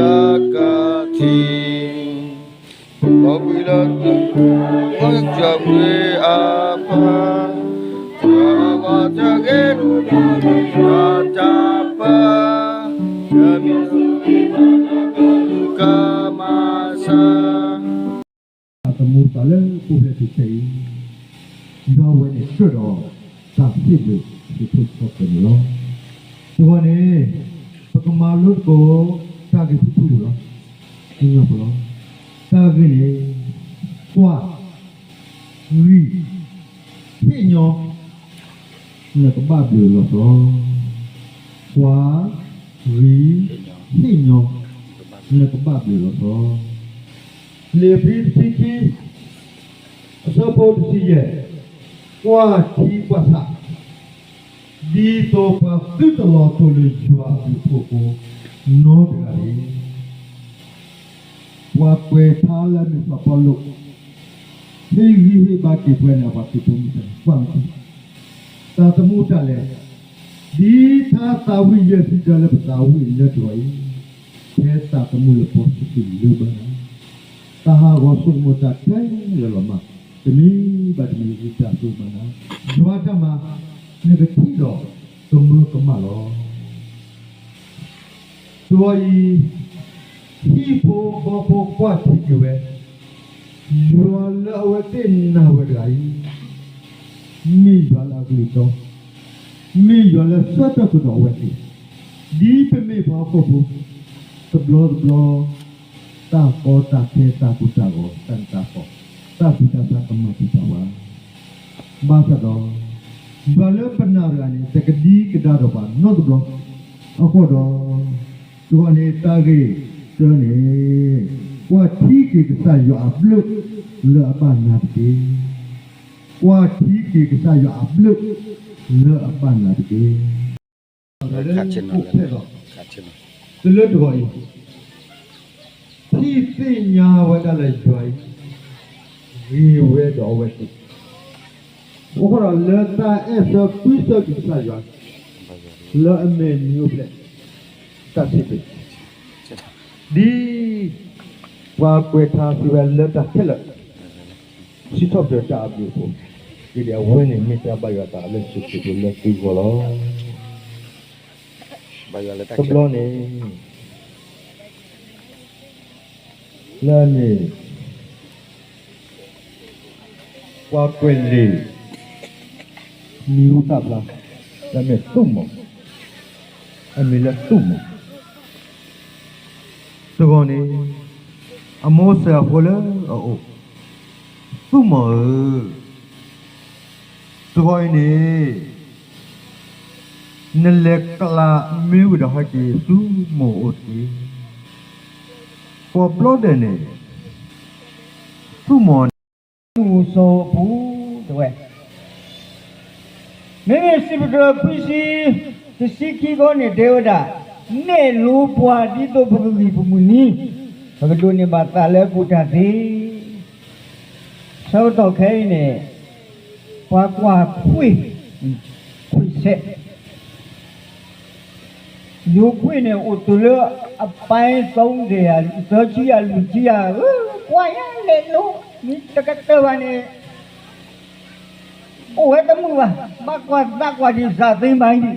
ထံၣ်, လီၤဘှံးလၢ ကစၢ်ဝ့အပၢ်, တဂီၤတဂ့ၤ တၢ်ပၢ, တမံၤ ကမၤစၢၤ သးသမူသးလၢပူၤဖျဲးတစဲးအံၤ, ဒီးအဝဲန့ၣ်ကြၢးဒီးတၢ်စံးဘျုးစံးဖှိၣ်ထီၣ်ပှဲၤန့ၣ်လီၤ. တဂီၤန့ၣ် ပကမၤလိသကိးတၢ်ဂ့ၢ်ဖုၣ်ဖုၣ်လီၤ. ကညီဖိလီၤ. တၢ်ဂ့ၢ်န့ၣ် ကွၢ် ဂံၢ် ဟ့ၣ်ညီ နကဘၣ်ဘျုးလီၤဆီ, ကွၢ် ဂံၢ် ဟ့ၣ်ညီ နကဘၣ်ဘျုးလီၤဆီ. လံာ်ဖံတဆံခံ အဆၢဖိတဆံယဲၢ်, ကွၢ်ထံကွၢ်ဆး, ဒ်သိးပှၤသုတလီၤတိာ်လၢယွၤအဘျုးအဖှိၣ်အဃိ နီတဂၤတဂ့ၤ. ပှၤကွဲးထါလၢမ့ၢ်စီၤပီလူး ဟ့ၣ်ဂံၢ်ဟ့ၣ်ဘါက့ၤပှၤန့ၣ် အပှၤသုးဖိမုၣ် ကွၢ်မ့ၢ်ထံ သးသမူတၢ်လဲၤ, ဒ်ထါသးဝံၣ်ယဲၢ်ဆံတၢလၢပသးဝံၣ်လၢတဂီၤအံၤ, ဖဲသးသမူလၢပီဆံးဆံးလၢဘၢနၤ, တၢ်ဟးဂီၤဆိကမိၣ်တၢ်ခဲလၢာ်လီၤမၢ်, တမံၤဘၣ်တမံၤဂံၢ်တၢ်ဆိၣ်ဂ့ၤဘၣ်နၤ, ယွၤတၢ်မၤ နကထံၣ်ဒီးကမၢကမၣ်လီၤ. တဂီၤအံၤ ဟံၣ်ဖိဃီဖိကွၢ်ထံက့ၤဝဲ, ယွၤလၢအဝဲသ့ၣ်နာ်ဝဲတဂၤအံၤ, မ့ၢ်ယွၤလၢအကလုၢ်တီ, မ့ၢ်ယွၤလၢဆၢထၢၣ်ကဒီးအဝဲသ့ၣ်, ဒ်ပမ့ၢ်ပှၤဟီၣ်ခိၣ်ဖိ, တဘျီတဘျီ တၢ်ကီတၢ်ခဲတၢ်ကိၢ်တၢ်ဂီၤ တၢ်နးတၢ်ဖှီၣ် တၢ်ဆူးတၢ်ဆါကမၤတံာ်တာ်ပှၤ, ဘၣ်ဆၣ်ဒီး ယွၤလၢပနာ်တဂၤန့ၣ် တကဒံကဒါဒီးပှၤနီတဘျီ, အဃိဒီး တဂီၤန့ၣ်တၢ်ဂ့ၢ်တၢန့ၣ်, ကွၢ်ထံက့ၤကစၢ်ယွၤအဘျုးလၢအဘၣ်နၤတက့ၢ်. ကွၢ်ထံက့ၤကစၢ်ယွၤအဘျုးလၢအဘၣ်နၤတက့ၢ်. လၢတဂီၤအံၤ ထံၣ်သ့ၣ်ညါဝဲဒၣ်လၢယွၤအံၤ ဂ့ၤဝဲဒီးအဝဲသ့ၣ်, အဃိဒီးလၢတၢ်အဲၣ်ဆၢကွံဆၢက့ၤကစၢ်ယွၤ လၢအမ့ၢ်မံၤအိၣ်ဖျဲၣ် တၢ်စံးဘျုး ဒ်ပှၤကွဲးထါစံးဝဲလၢတၢ်ခဲလၢာ် စံးထီၣ်ပတြၢၤတၢ်အဘျုးအဖှိၣ်, ယဒ်အဝဲန့ၣ်မ့ၢ်တၢ်ဘၣ်ယွၤအသးလၢယ့ၣ်ၡူးခရံာ်လၢသုဂီၢ်လီၤ. တဘျီန့ၣ် လၢန့ၣ် ပှၤကွဲးလံာ် မံၤဟူသၣ်ဖျါ လၢမ့ၢ်သူၣ်မီၤ, အမံၤလၢသူၣ်မီၤ, တဂီၤန့ၣ် အမိၢ်စၢၤအဖိလၢအအိၣ်, သူၣ်မီၤဧၢ, တဂီၤအံၤန့ၣ် နလဲၤကျါမ့ၢ်ဝံၤဒီးဟဲက့ၤ သူၣ်မီၤအိၣ်တက့ၢ်. ကိးဘျီဒဲးန့ၣ် သူၣ်မီၤန့ၣ် မုၢ်စီၤအပူၤ တဲဝဲ, မ့မ့ၢ်စံးပတြၢၤခွံဆံ တဆံခံခီန့ၣ် တဲဝဲဒၣ်, နဲၣ်လိပှၤဒ်သိးပကဂံၢ်ပမုၢ်နံၤ, ပကဒိးန့ၢ်ဘၣ်သးလၢအကူၣ်တၢ်သ့. ဆၢကတီၢ်ခဲအံၤန့ၣ် ပှၤကွၢ်ခွံၣ်, ခွံၣ်ဆဲး ယိၤခွံၣ်န့ၣ် အိၣ်တုၤလၢအပၢ်သီဒဲးယၤ သၢဆံယၤ လွံၢ်ဆံယၤ ကွၢ်ယၤလဲၤလိ မ့ၢ်တကတၢၢ်ဘၣ်န့ၣ် အိၣ်ဝဲတမုာ်ဘၣ်, ဘၣ်ကွၢ်သးကွၢ်ဒံး စးသ့ဘၣ်ဒံး,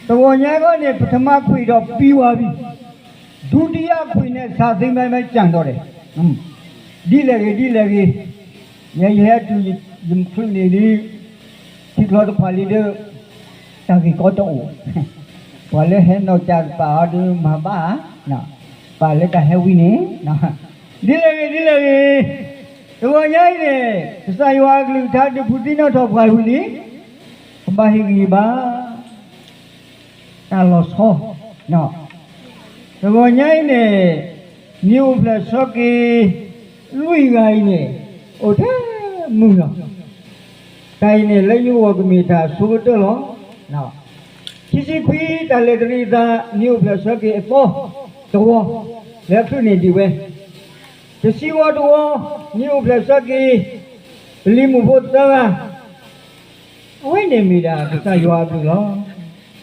တဂီၤညါခီန့ၣ် ပထမခွံၣ်ဒီးပံဝါဘံၣ်, ဒုတိယခွံၣ်န့ၣ် စးသ့ဘၣ်မ့ၢ်ကၠၢ်ဒီးဒဲး, ဒ်လဲၣ်ဂ့ၤ ဒ်လဲၣ်ဂ့ၤ, ယဲယဟဲတုၤယချုးန့ၣ်ဒ် ထံချီတဖၣ်လံဒီး တၢ်ဂ့ၢ်ကီတအိၣ်, ပှၤလၢဟဲနီၢ်ကၠၢ်တပာ်အီၤဒီးမၤဘၣ်, ပာ်လၢတၢ်ဟဲဝံန့ၣ်, ဒ်လဲၣ်ဂ့ၤ ဒ်လဲၣ်ဂ့ၤ, တဂီၤညါအံၤန့ၣ် ကစၢ်ယွၤအကလုၢ်ကထါဒုးဖုးသ့ၣ်နီၣ်ထီၣ်ပှၤဝံၤလံ, ပဘၣ်ဟ့ၣ်ဂံၢ်ဘါ တၢ်လီၤဆီ, တဂီၤညါအံၤန့ၣ် နံၣ်အိၣ်ဖျဲၣ်ဆၢက့ၤ လွံၢ်ဂၤအံၤန့ၣ် အိၣ်ထဲမုၢ်လီၤ. တၢ်အံၤန့ၣ် လၢယဂီၢ်ကမ့ၢ်တၢ်အဆိကတၢၢ်လီၤ. ခံဆံခွံ တၢ်လဲၤတရံးအသး နံၣ်အိၣ်ဖျဲၣ်ဆၢက့ၤအသီတဝီ လၢအချုးန့ၣ်ဒံးဝဲ, တဆံဝီတဝီ နံၣ်အိၣ်ဖျဲၣ်ဆၢက့ၤ ပလံၤမုၣ်ဖိသၢဂၤ အဝဲန့ၣ်မ့ၢ်ဒၣ်ကစၢ်ယွၤအဘျုးလီၤ.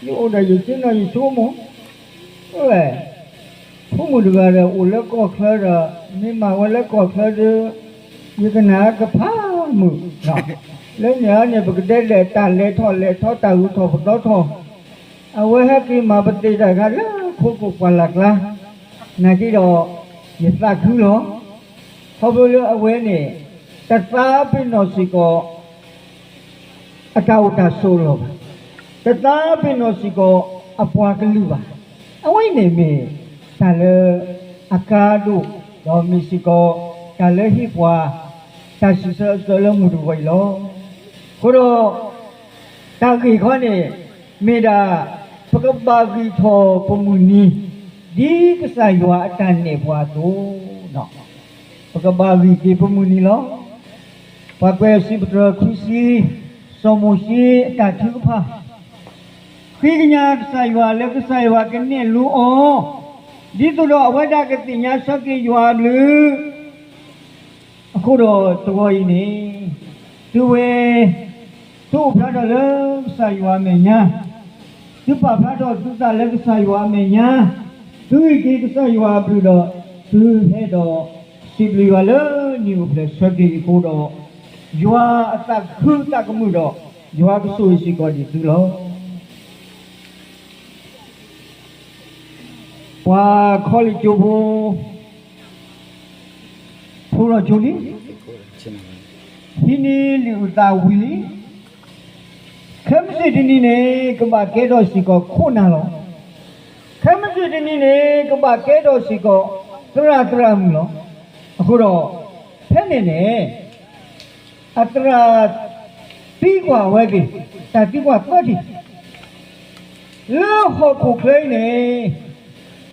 ယအိၣ်ဒီးယဆ့ၣ်နီၤယဆိကမိၣ်, ဝဲ, ဖိမုၣ်တဂၤဒီးအိၣ်လၢကီၢ်ချၢဒီး မ့ၢ်မၤဝဲလၢကီၢ်ချၢဒီး ယကနၣ်ကဖးမုာ်လီၤ. လၢန့ၣ်အန့ၣ် ပကဒဲဒဲးတၢ်လဲၤထီၣ်လဲၤထီ တၢ်ဂုၤထီၣ်ပသီထီၣ်, အဝဲဟဲက့ၤမၤပသ့ၣ်တၢ်ခါလၢခိခိၣ်ပှၢ်လၢ်ကျါ, နာ်က့ဒီး ယသးခုလီၤ. ခီဖျိလၢအဝဲန့ၣ် တသးပ့ၤနီၣ်စ့ၢ်ကီး အတၢ်အိၣ်တၢ်ဆိးလီၤဘၣ်. တသးပ့ၤနီၣ်စ့ၢ်ကီးအပှၤကလုာ်ဘၣ်. အဝဲအံၤန့ၣ်မ့ၢ်တၢ်လၢအကါဒိၣ်, ဒီးမ့ၢ်စ့ၢ်ကီး တၢ်လၢဟ့ၣ်ပှၤ တၢ်စံးဆၢအစၢလၢမုၢ်တဂီၤအံၤလီၤ. အဃိဒီး တၢ်ဂ့ၢ်ခီန့ၣ် မ့ၢ်ဒၣ် ပကဘၣ်ဂံၢ်ထီၣ်ပမုၢ်နံၤ ဒ်ကစၢ်ယွၤအတၢ်နဲၣ်ပှၤအသိး, ပကဘၣ်ဂံၢ်က့ၤပမုၢ်နံၤလီၤ. ပှၤကွဲးစံးပတြၢၤခွံဆံ, စီၤမိၤၡ့အတၢ်ထုကဖၣ်, ဃ့ကညးကစၢ်ယွၤလၢကစၢ်ယွၤကနဲၣ်လိအီၤ, ဒ်သိးဒီးအဝဲဒၣ်ကသ့ၣ်ညါဆၢက့ၤယွၤအဘျုး အဃိဒီးတဂီၤအံၤန့ၣ်, သုဝဲ, သုအိၣ်ဖျါထီၣ်လၢကစၢ်ယွၤအမဲာ်ညါ, သုပာ်ဖျါထီၣ်သုသးလၢကစၢ်ယွၤအမဲာ်ညါ, သုဂံၢ်က့ၤကစၢ်ယွၤအဘျုးဒီး သုဟဲဒီးစံးဘျုးယွၤလၢနံၣ်အိၣ်ဖျဲၣ်ဆၢက့ၤအံၤအဃိဒီး, ယွၤအသးခုသးကမုာ်ဒီး ယွၤကဆိၣ်ဂ့ၤစ့ၢ်ကီးဒံးသုလီၤ. ပှၤခီလ့ၣ်ကၠိဖိ ဖိလီၤကၠိလံ, ဟံးန့ၢ်လံာ်အုၣ်သးဝံၤလံ, ခဲမုၢ်ဆ့ၣ်တနံၤန့ၣ် ကဘၣ်ကဲထီၣ်စ့ၢ်ကီးခိၣ်နၢ်လီၤ. ခဲမုၢ်ဆ့ၣ်တနံၤန့ၣ် ကဘၣ်ကဲထီၣ်စ့ၢ်ကီး သရၣ်သရၣ်မုၣ်လီၤ. အဃိဒီး ဖဲန့ၣ်န့ၣ် အသရၣ်သံကွၢ်ဝဲသ့ၣ်, တၢ်သံကွၢ်သၢထံၣ်, လၢဟီၣ်ခိၣ်ချၢအံၤန့ၣ်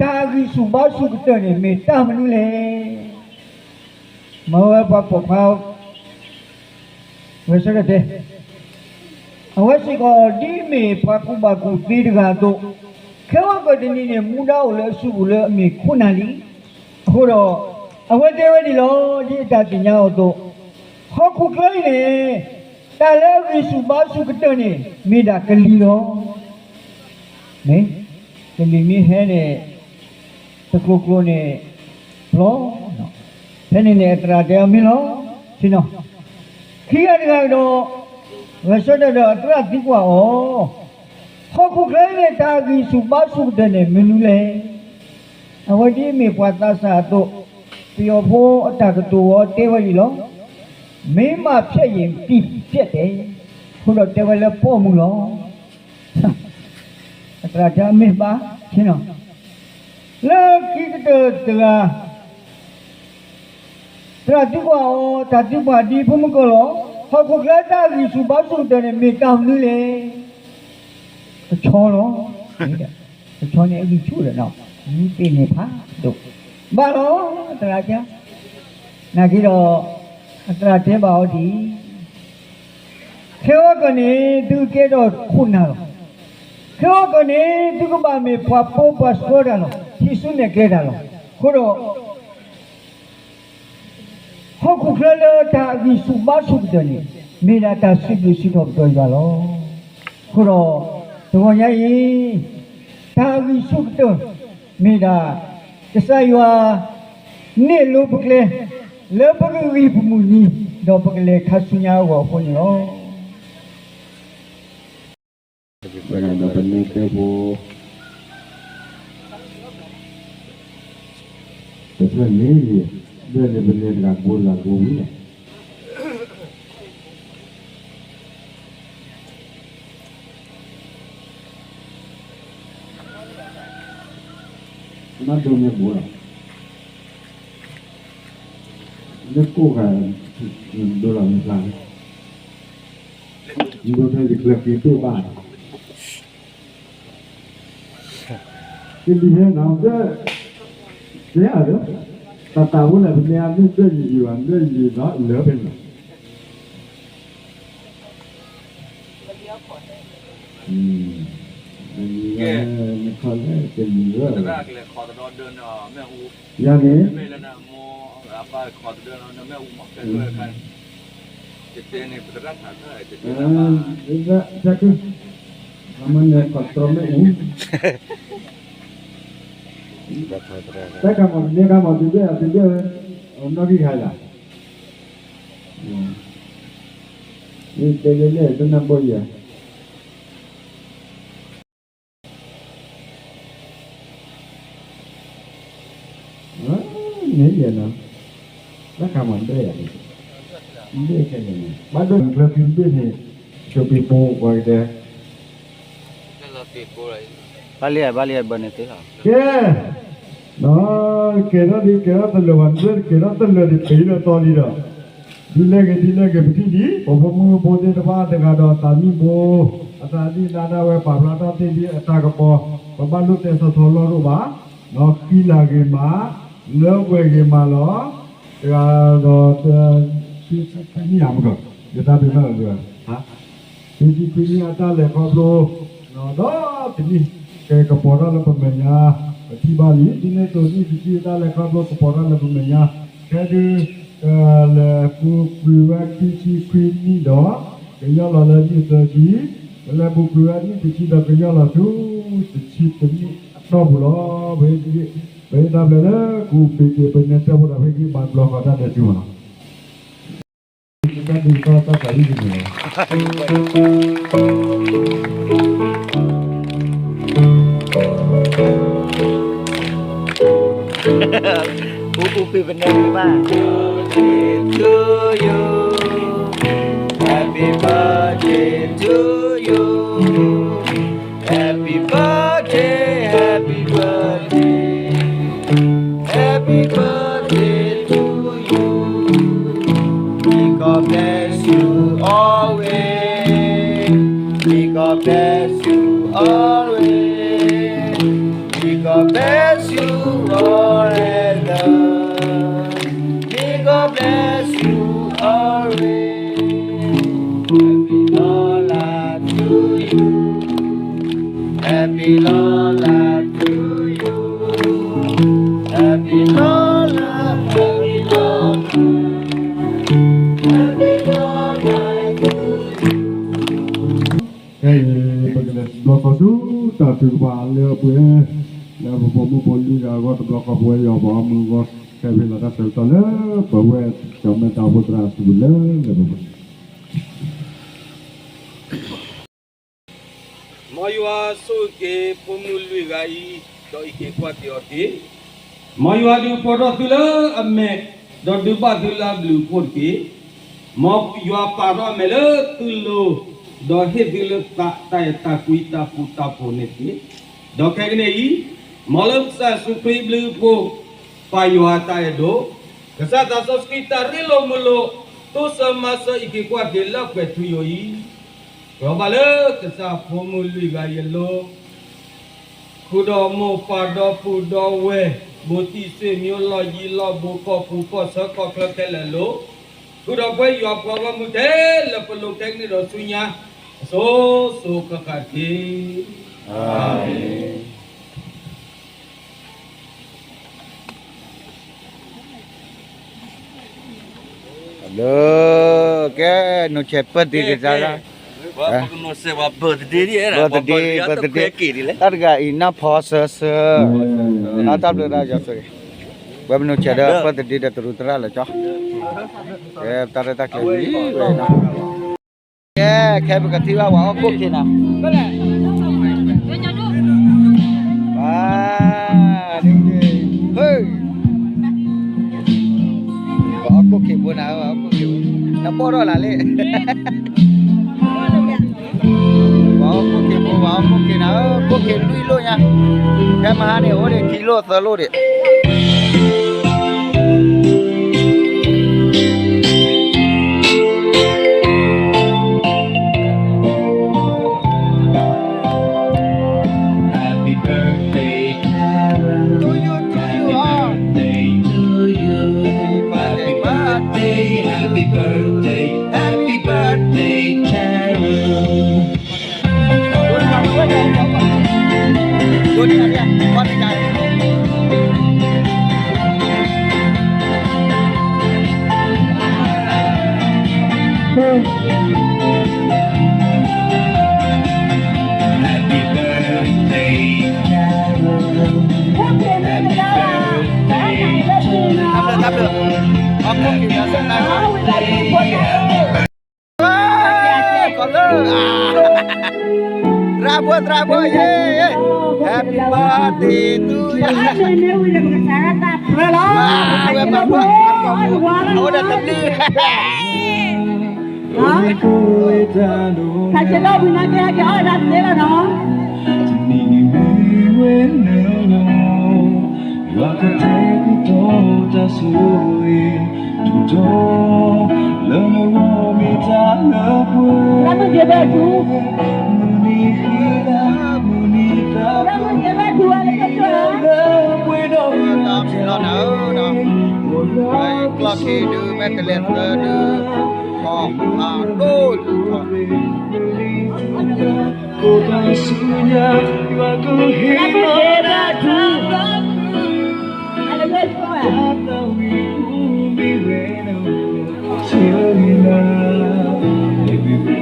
တၢ်ဂံၢ်ဆူၣ်ဘါဆူၣ်ကတၢၢ်န့ၣ် မ့ၢ်တၢ်မနုၤလဲၣ်. မ့ၢ်ဝဲပှၤပိာ်ခွါ ဂဲၤဆၢထၢၣ်တဲ, အဝဲစ့ၢ်ကီး ဒ်မ့ၢ်ပှၤကူၣ်ဘၣ်ကူၣ်သ့တဂၤအသိး, ခဲအံၤကတနံၤန့ၣ် မူဒါအိၣ်လၢအစုပူၤလၢအမ့ၢ်ခိၣ်နၢ်လံ. အဃိဒီး အဝဲတဲဝဲဒ်လီၤ, ဒ်အတၢ်သ့ၣ်ညါအီၤအသိး, ဟီၣ်ခိၣ်ချၢအံၤန့ၣ် တၢ်လၢအဂံၢ်ဆူၣ်ဘါဆူၣ်ကတၢၢ်န့ၣ် မ့ၢ်ဒၣ်ကလံၤလီၤ. မ့ၢ်, ကလံၤမ့ၢ်ဟဲန့ၣ် တကျိၤကျိၤန့ၣ် ပျီ, ဖဲန့ၣ်န့ၣ် အသရၣ်တဲအီၤမ့ၢ်လီၤ, ဆ့ၣ်နီၤ ခံဂၤတဂၤဒီး, ဂဲၤဆၢထၢၣ်ဒီးအသရၣ်သံကွၢ်အီၤ, ဟီၣ်ခိၣ်ချၢအံၤန့ၣ် တၢ်အဂံၢ်ဆူၣ်ဘါဆူၣ်ကတၢၢ်န့ၣ် မနုၤလဲၣ်. အဝဲဒ်အမ့ၢ်ပှၤသးစၢ်အသိး, ပယီၤဖိအတၢ်ကတိၤဝဲတဲဝဲဒ်အံၤလီၤ. မင်းမဖြစ်ရင် ပြည်ပျက်တယ်. အဃိဒီးတဲဝဲလၢပိာ်မုၣ်လီၤ. အသရၣ်တဲအမ့ၢ်ဘၣ်ဆ့ၣ်နီၤ, လၢခံကတၢၢ်တဂၤ သရၣ်သံကွၢ်အီၤ, တၢ်သံကွၢ်ဒ်ဖိမုၣ်ကီၢ်လီၤ. ဟီၣ်ခိၣ်ချၢတၢ်အဂံၢ်ဆူၣ်ဘါဆူၣ်ကတၢၢ်န့ၣ် မ့ၢ်တၢ်မနုၤလဲၣ်. ကဆီလီၤ. ကဆီန့ၣ်အဂံၢ်ဆူၣ်ဒီးနီၤ, ယူၤသ့ၣ်န့ၣ်ဖးဒိၣ်, ဘၣ်လီၤ, သရၣ်တဲ. နာ်က့ဒီး, အသရၣ်တဲဘၣ်အီၤဒ်အံၤ, ခဲအံၤကီၢ်န့ၣ် သုကကဲထီၣ်ခိၣ်နၢ်လီၤ. ခဲအံၤကီၢ်န့ၣ် သုကဘၣ်မ့ၢ်ပှၤပိာ်ပှၤဆှၢတၢ်လီၤ, ထံဆူနဲၣ်ကျဲတၢ်လီၤ. အဃိဒီး ဟီၣ်ခိၣ်ချၢလၢတၢ်အဂံၢ်ဆူၣ်ဘါဆူၣ်ကတၢၢ်န့ၣ် မ့ၢ်ဒၣ်တၢ်စံးဘျုးစံးထီၣ်ပတြၢၤယွၤလီၤ. အဃိဒီး တဂီၤညါအံၤ တၢ်အဂံၢ်ဆူၣ်ကတၢၢ် မ့ၢ်ဒၣ် ကစၢ်ယွၤ န့ၢ်လိပကျဲ လၢပကဂံၢ်ပမုၢ်နံၤ ဒီးပကလဲၤခါဆူညါအဂီၢ်အဃိန့ၣ်လီၤ. ဒီးပန့ၢ်ကဲဖိ တဖျၢၣ်န့ၣ် ဒွဲၣ်န့ၣ်ပန့ၢ်တဂၤကိးတဂၤကိးဝံၤလီၤ. နဒိးန့ၢ်ဘိလီၤ. လၢကိးဂၤ ဒိးလီၤမ့ၢ်ကျါန့ၣ် ဒိးထဲယကျၢၤက့ၤဒိၣ်ဘၣ် ကလံၤဟဲနီၤ ဒၢၣ် ကဲအါဒီး တၢ်တၢ်အိၣ်လၢပန့ၢ်အဒိၣ်ဒိၣ်ယံၤယံၤဘၣ် ဒိၣ်ယံၤလီၤလၢဖဲန့ၣ် ကဲ နခီလၢကလံၤဝဲ ယၤန့ၣ် တတဲန့ၣ် ပသရၣ်ထးထၢၣ် တတဲန့ၣ်ဘၣ် တၢ်က အမ့ၢ်န့ၣ် ခီတြီမ့ၣ်အူ တၢ်ခါမီၤ တဒဲခါမီၤ တဒဲအတဒဲ နီၣ်ဂံၢ်ခါယၤ ယတဲလၢလဲၣ် တနၢ်ပၢၢ်ယၤ န့ၣ်ယဲနီၤ တၢ်ခါမီၤတဒဲယၤ တဒဲခဲလၢာ်န့ၣ် ဘၣ်ဒိၣ်ကျၢၤခံဘ့ၣ်န့ၣ် ကၠိပံၤပူၤဝဲကတဲ ဘၣ်လံ ဘၣ်လံ ဘၢၣ်န့ၣ်သ့လီၤ ကဲ ကဲထီၣ်ဒ်ကဲထီၣ်တလၢာ်ဘၣ် ကဲထီၣ်တလၢာ်ဒ်ပံၤလၢတီလံဒီး ဒ်လဲၣ်ဂ့ၤဒ်လဲၣ်ဂ့ၤ ပထံၣ်ဒ် ပဖိမုၣ်ဖိသ့ၣ်တဖၣ်တဂၤဒီးသးမံဘိ အသးဒ်လၢဒၣ်ဝဲပာ်ဖျါထီၣ်သ့ၣ်ဒ်အတၢ်ကပီၤ ပဘၣ်လိၣ်တဲဆီၣ်ဆီလီၢ်ရိၣ်ဘၣ် ဒီးဃံလၤဂ့ၤမး လၢပှဲၤဂ့ၤမးလီၤ တဂၤဒီး ခံဆံခွံနံၣ်ဧါမ့ၢ်ကီး ယတၢ်ဒုးဘၣ်လီၤ ခံဆံခွံနံၣ်အတၢ်လဲၤခီဖျိ ဒီးတနံၣ် ကကပီၤထီၣ်လၢပမဲာ်ညါ ပထံၣ်ဘၣ်လံ ဒ်န့ၣ်အသိးနံၣ်တဆံအတၢ်လဲၤခီဖျိကပီၤထီၣ်လၢပမဲာ်ညါ ခဲဒုး ကလဲၤပူၤကွံာ်ဝဲခံဆံခွံနံၣ်ဒီး ကယီၢ်လီၤလၢနံၣ်သၢဆံ ကလဲၤပူၤကွံာ်ဝဲနံၣ်တဆံဒီးကယီၢ်လီၤဆူ တဆံတနံၣ်အတီၢ်ပူၤလီၤ ပ ပဟ့ၣ်တၢ်ဘျုးလၢကူးပ့ၤက့ၤပနဲတၢ်ဖိဒီးဖဲက့ၤဘၣ်ဘျီဃီတၢ်ဒဲးဆူမး တၢ်ဒုးသီၣ်တၢ်သးဝံၣ်န့ၣ် ပူၤပူၤပ့ၤပနဲမ့ၢ်ဘၣ် Happy birthday to you. Happy birthday to you. Happy birthday, happy birthday, happy birthday to you. May God bless you always. May God bless you always. May God bless you forever. May God bless you always. Happy long life to you. Happy long life to you. Happy long life, happy long life. Happy long life to you. ခဲအံၤ ပကလဲၤဘျီဃီဆူတၢ်ထုကဖၣ်လၢအပှဲၤ လၢပပိာ်မုၣ်ဖိလွံၢ်ဂၤအဂီၢ်တဘျီဃီ ပဝဲယွၤဘၣ်အီမုၢ်အဂီၢ် ကဲဖဲလီၤတၢ်ဆၢကတီၢ်လၢ ပဝဲကၠီၣ်မဲတၢ်အိၣ်ဖှိၣ်သရၣ်အစုပူၤလၢလၢပှဲၤပှဲၤ မ်ယွၤဆိၣ်ဂ့ၤက့ၤဖိမုၣ်လွံၢ်ဂၤအံၤ, ဒီးအံးက့ၤကွၢ်က့ၤအီၤတက့ၢ်. မ်ယွၤဒုးဖှီၣ်ထီၣ်သုလၢအမဲာ်, ဒီးဒုးဘၣ်သုလၢအဘျုးအဖှိၣ်တက့ၢ်. မ်ယွၤပာ်ထီၣ်အမဲာ်လၢသုလိၤ, ဒီးဟ့ၣ်သုလၢသးတၢ်အဲၣ်တၢ်ကွံတၢ်ဃူတၢ်ဖိးန့ၣ်တက့ၢ်. ဒီးခဲကနံၣ်အံၤ, မ်လၢကစၢ်ယ့ၣ်ၡူးခရံာ်ဘျုးအဖှိၣ်, ပၢ်ယွၤအတၢ်အဲၣ်ဒိၣ်, ကစၢ်သးစီဆှံတၢ်ရ့လိာ်မုာ်လိာ်, တိစၢၤမၤစၢၤအံးက့ၤကွၢ်က့ၤလၢကွဲၤထူယိာ်အံၤ, လီၤဘၣ်လၢကစၢ်ဖိမုၣ်လွံၢ်ဂၤအံၤအလိၤ ဃုာ်ဒီးမိၢ်ပၢ်ဒီပုၢ်ဒီဝဲၢ်, ဘူးတံၢ်ဆ့ၣ်မံၤလီၢ်ယံၤလီၢ်ဘူးကီၢ်ပူၤကီၢ်ဆၢကီၢ်ချၢခဲလၢာ်အလိၤ, ဃုာ်ဒီးပဝဲယွၤပှၤဂီၢ်မုၢ်ထဲလၢပလိၤခဲကနံၣ်ဒီးဆူညါ, အစိၤစိၤဃၣ်ဃၣ်တက့ၢ်. အၤမ့ၣ်. လၢ ကဲ နုာ်ဆဲးပၢၢ်တံၢ်ကစၢ်လၢ ပၢၢ်တံၢ် ပၢၢ်တံၢ် တၢ်တဂၤအံၤနၢ်ဖီဆၢဆၢ, တၢ်ဘျုးတၢ်ယွၤဆိၣ်ဂ့ၤ, ပှၤပနုာ်ဆဲးဒီးပၢၢ်တံၢ်ဒီးတရူးသရၣ်လၢကၠီ, ကဲ တၢ်ရဲၣ်တၢ်ကျဲၤဝံၤဝဲနီၤ. ကဲ ခဲပကထံၣ်ဘၣ်ပှၤဟီၣ်ခိၣ်ခံနၤ, ပှၤ ပှၤဟီၣ်ခိၣ်ခံဖိနၤ, ပှၤဟီၣ်ခိၣ်ခံဖိ, နပိၢ်ထီၣ်လၢ်လံ, ပှၤဟီၣ်ခိၣ်ခံဖိ ပှၤဟီၣ်ခိၣ်ခံနၤ, ခိၣ်ခံလွံၢ်လိၣ်ညါ, ခဲမဟါန့ၣ် အိၣ်ဒံးခံလိၣ်သၢလိၣ်ဒံး. Happy birthday to you, happy birthday to you, happy birthday, happy birthday, happy birthday, Carol. Happy birthday, Carol. Happy birthday to you. Happy birthday. Bravo, bravo, yeah, yeah. Happy birthday to you. ဝဲပှၤ, အဝဲဒၣ်တဘျုး ခါစ့လီၤဝံၤနာ်က့ ဟဲက့ၤအီၣ်ဒၣ်တသ့လီၤနီၤ. တနံၤအံၤမ့ၢ်ဝဲနလီၤ, ယွၤကတဲာ်ကတီၤတၢ်ဆိၣ်ဂ့ၤ, တုၤထီၣ်လၢနဂီၢ်မ့ၢ်တၢ်လၢပှဲၤ, မုၢ်နံၤဃ့ဒၣ်, မုၢ်နံၤသး, လၢပှဲၤဒီး တၢ်ဖံးလီၤနၤဧၢ, ကျီၢ်ခံဒုး မ့ၢ်တလဲၤသၢဒုး, အီၣ်အဒိၣ်ဒုးထီၣ်, ကိးဘၣ်ဆူညါ, ယွၤကဟ့ၣ်လီၤနၤတၢ်, တၢ်သးဝံၣ်ပူၤမ့ၢ်ဝဲ, ဆၢဂ့ၤလၢ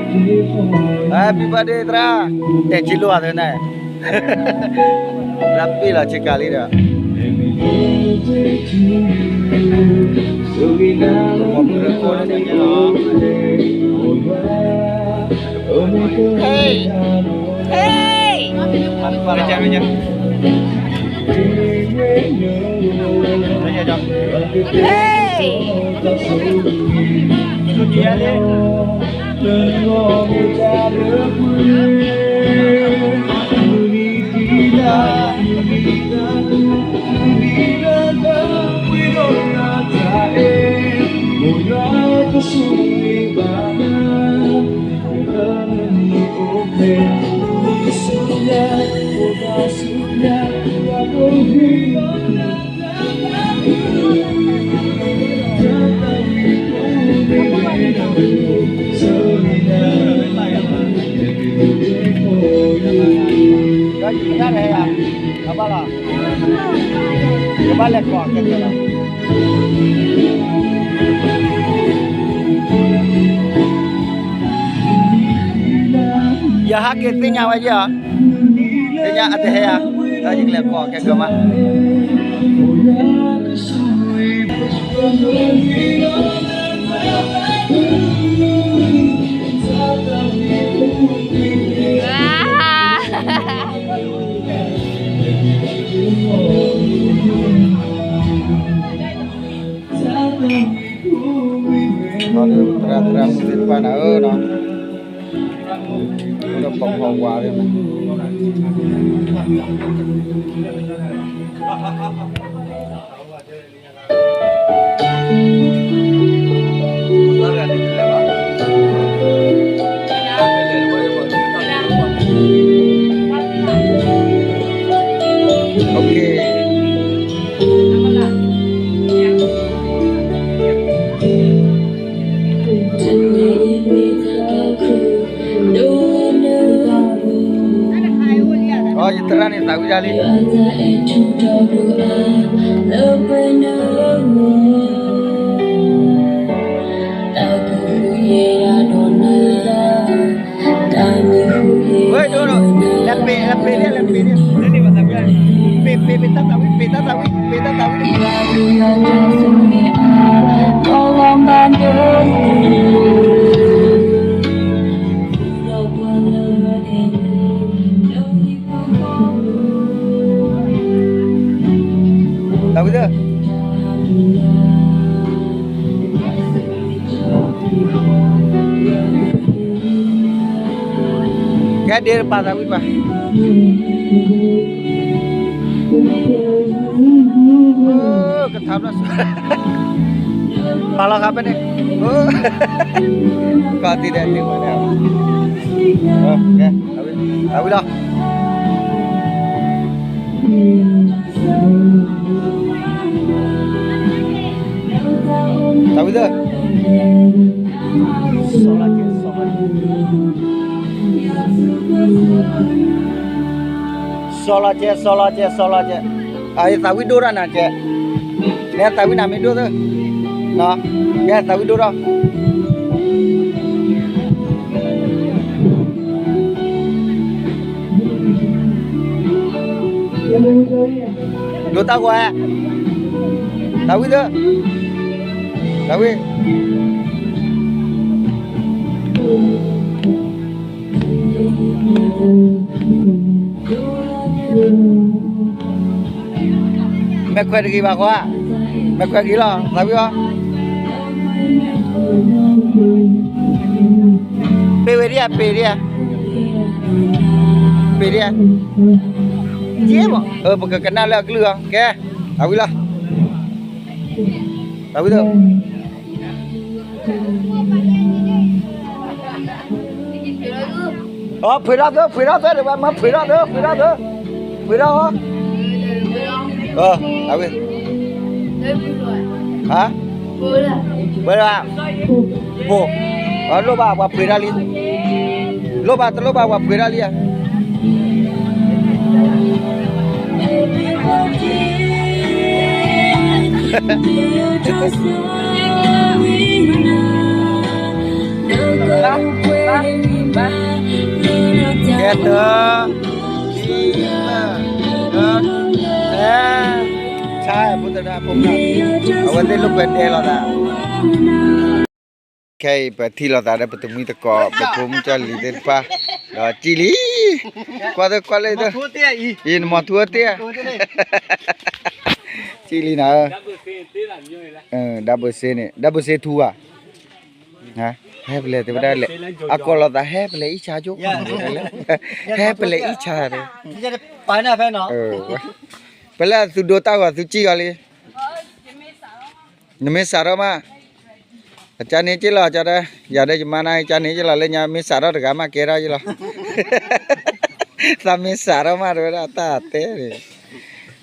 Happy birthday သရၣ်, တဲဆံလိာ်သးန့ၣ်, လၢပ့ၢ်လီၤဆ့ကၤလံဒီး, ကမီၤပူၤလၢကိးန့ၣ်န့ၣ်လီၤ, Hey, hey, မ့ၢ်ကဲ, မ့ၢ်ကဲ, hey. Yahake thính nha wajah, thính nha ate hea, ta jing le ko ke gama. သရၣ်သရၣ်မုၣ်သ့ၣ်တဖၣ်န့ၣ်ဧၢနီၤ, ဒီးပီၤဖီဝါသ့ၣ်မး, OK. ယသရၣ်န့ၣ်သးဝံၣ်ဒၣ်လံ. ဝဲဒိၣ်ဒိၣ်, လဲၤပ့ၤ လဲၤပ့ၤဒၣ် လဲၤပ့ၤဒၣ်, ပ့ၤ ပ့ၤ ပ့ၤတၢ်သးဝံၣ် ပ့ၤတၢ်သးဝံၣ် ပ့ၤတၢ်သးဝံၣ်. သးဝံၣ်သၢ ကဲဒ့တပၤသးဝံၣ်တပၤ, ကထါဘျီ, ပာ်လီၤဃာ်ဖဲန့ၣ်, ကီၢ်သံဒဲးသံဝဲဒၣ်, ကဲ, သးဝံၣ်လီၤ. သးဝံၣ်သၢ စီၤလီၤကဲ စီၤလီၤကဲ စီၤလီၤကဲ, အသးဝံၣ်ဒိၣ်တၢ်နၤကဲ, နဲသးဝံၣ်နၤမ့ၢ်ဒိၣ်သၢ, ကဲသးဝံၣ်ဒိၣ်ထီၣ် ဒိၣ်တၢ်ဂီၤဧါ, သးဝံၣ်သၢ, သးဝံၣ် မဲာ်ခွဲးတဂ့ၤဘၣ်ဃီ, မဲာ်ခွဲးဂ့ၤလီၤ သးဝံၣ်အီၤ, ပ့ၤဝဲဒ်ဧါ ပ့ၤဒ်ဧါ, ပ့ၤဒ်ဧါ, ယဲၢ်မး ပကကနၣ်လၢအကလုၢ်အီၤ ကဲ, သးဝံၣ်လီၤ, သးဝံၣ်သၢ အဖှ့ထီၣ်သၢ ဖှ့ထီၣ်သၢ တဝဲမၤဖှ့ထီၣ်သၢ ဖှ့ထီၣ်သၢ, ဖှ့ထီၣ်အီၤ, အဝဲ, ဟါ, ဝဲဒၣ်, ဖိ, လိၣ်ဘၣ်ပှၤဖှ့ထီၣ်လံ, လိၣ်ဘၣ်တလိၣ်ဘၣ်ပှၤဖှ့ထီၣ်လံဧါ. ကဲတၢ်, လၢ, လၢ, ဆါဖိသရၣ်ဖိမုၣ်, အဝဲသ့ၣ်လိာ်ကွဲဒဲးလိာ်သး ခဲအံၤပထံၣ်လိာ်သးဒီးပတမှံသကိး ပဖိမုၣ်ကၠီလံၤသ့ၣ်တဖၣ်, ဒီးစံၣ်လံ, ကွၢ်သၢကွၢ်လၢသၢ, ယနမီၤထူအတ့ၢ်, စံၣ်လံနၤ, ဒၣ်ဘၢစ့န့ၣ် ဒၣ်ဘၢစ့ထူဧါ, ဟဲပလဲၤတဲဝဲဒၣ်လဲၣ်, အကိးလိာ်သးဟဲပလဲၤအံၣ်ဆါကၠိ, ဟဲပလဲၤအံၣ်ဆါ, ပလဲၤသုဒိတၢ်ဂီၤသုစံၣ်အီၤလံ နမ့ၢ်စးထီၣ်မး, အကန့ၣ်က့လီၤ, ကဒီး, ယၤဒီးယမါနၤ ကန့ၣ်က့လီၤ, လၢညါမ့ၢ်စးထီၣ်တဂၤမးကဲထီၣ်က့လီၤ, သးမ့ၢ်စးထီၣ်မးတဲဝဲဒၣ်တၢ်တဲန့ၣ်,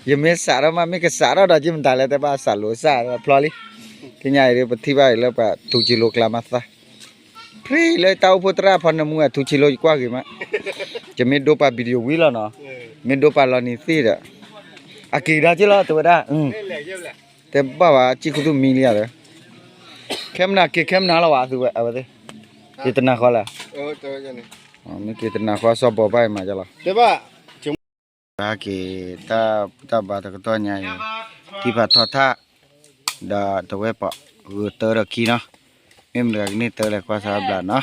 ယမ့ၢ်စးထီၣ်မး မ့ၢ်ကစးထီၣ်ဒီးက့မတၤလဲၣ် တဲဘၣ်စးလိာ်စၢ်ဖျီလံ, ကညါအံၤပထံၣ်ဘၣ်အံၤလၢပှၤထူစံလိကျါမးသး ဖဲလၢတၢ်အိၣ်ဖှိၣ်သရၣ်ဖီနမူအထူစံလိယကွၢ်ဂ့ၤမး, ယမ့ၢ်ဒိပာ် video ဝံၤလီၤနီၤ, မ့ၢ်ဒိပာ်လီၤနံၤသ့ၣ်ဒီး, အက့ၤကဒါက့လီၤတဲဝဲဒၣ်, တဲဘၣ်ဝဲစံၣ်ခူသူၣ်မံလံယၤဒီး, ခဲမနၤက့ၤခဲမနၤလီၤဝဲအသုဝဲအဝဲသ့ၣ်, က့ၤတနၤဃီလဲၣ်, မ့ၢ်က့ၤတနၤဃီစီၤဘီဘၣ်အံၤမးကလီၤ က့ၤ တၢ်ဘါတကတီၢ်ညါအံၤ, ထံဖးထီထၣ်, ဒီးတဝဲၢ်ပီး, ဂုာ်တၢဒီးခံနီၤ, မ့ၢ်မတၤတဂၤကန့ၢ်တၢလဲၣ်ကွၢ်စၢ်ဘျးနီၤ,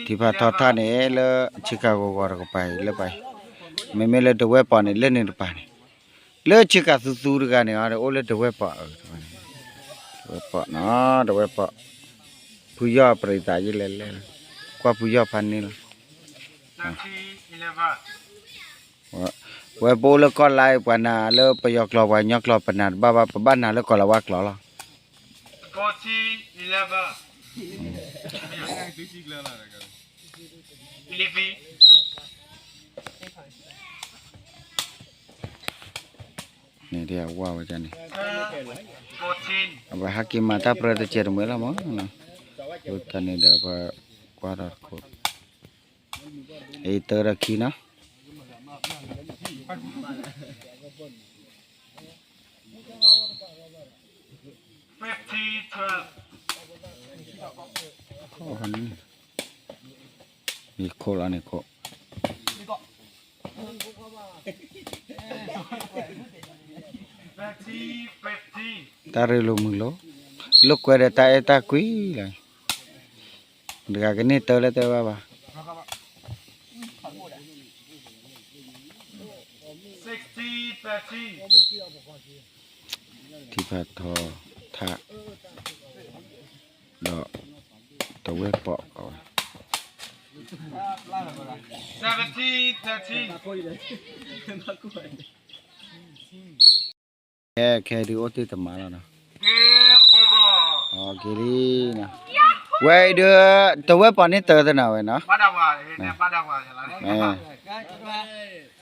ထံဖးထီထၣ်န့ၣ် လၢဆ့ကၤဂီၤဂီၤတကပၤအံၤလၢပှၤအံၤ, မ့မ့ၢ်လၢတဝဲၢ်ပီးန့ၣ် လၢန့ၣ်တပၤန့ၣ်, လၢဆ့ကၤသူသူတဂၤန့ၣ် အိၣ်လၢတဝဲၢ်ပီးတပၤန့ၣ်, ဝဲပီးနီၤ တဝဲပီး, ဖုယီၢ်ပြံသးယလဲၣ်လဲၣ်, ကွၢ်ဖုယီၢ်ဖးန့ၣ်လီၤ. ဝဲပအိၣ်လၢကီၢ်လါအံၤ ပှၤနာ်လၢပယီၤကျိာ် ပှၤကညီကျိာ် ပနာ်တဘၣ်ဘၣ်, ပဘၣ်နာ်လၢကီၢ်လၤဝါကျိာ်လီၤ. န့ၣ်ဒ်အဝဲန့ၣ်, အဝဲဟဲက့ၤမၤတၢ်ပြၢတစဲးတမှဲၤလီၤမး, တၢ်န့ၣ်ဒီးပကွၢ်ထီၣ်တခိၣ်, အံၤတၢဒီးခံနီၤ. ယခိၣ်လီၤန့ၣ်ခိၣ်, တၢ်ရ့လိာ်မုာ်လိာ်, လိာ်ကွဲဒီးတၢ်အဲၣ်တၢ်ကွံလီၤ. တဂၤကန့ၢ်တၢလၢတဲဘၣ်ဘၣ်. ထံဖးထီထး, ဒီးတဝဲပီးအဝဲ, ခဲခဲဒုးအိၣ်တ့ၢ်တမးလီၤနီၤ. က့ၤလံနီၤ, ဝဲအံၤဒုး တဝဲပီးန့ၢ်တၢသနၤဝဲနီၤ,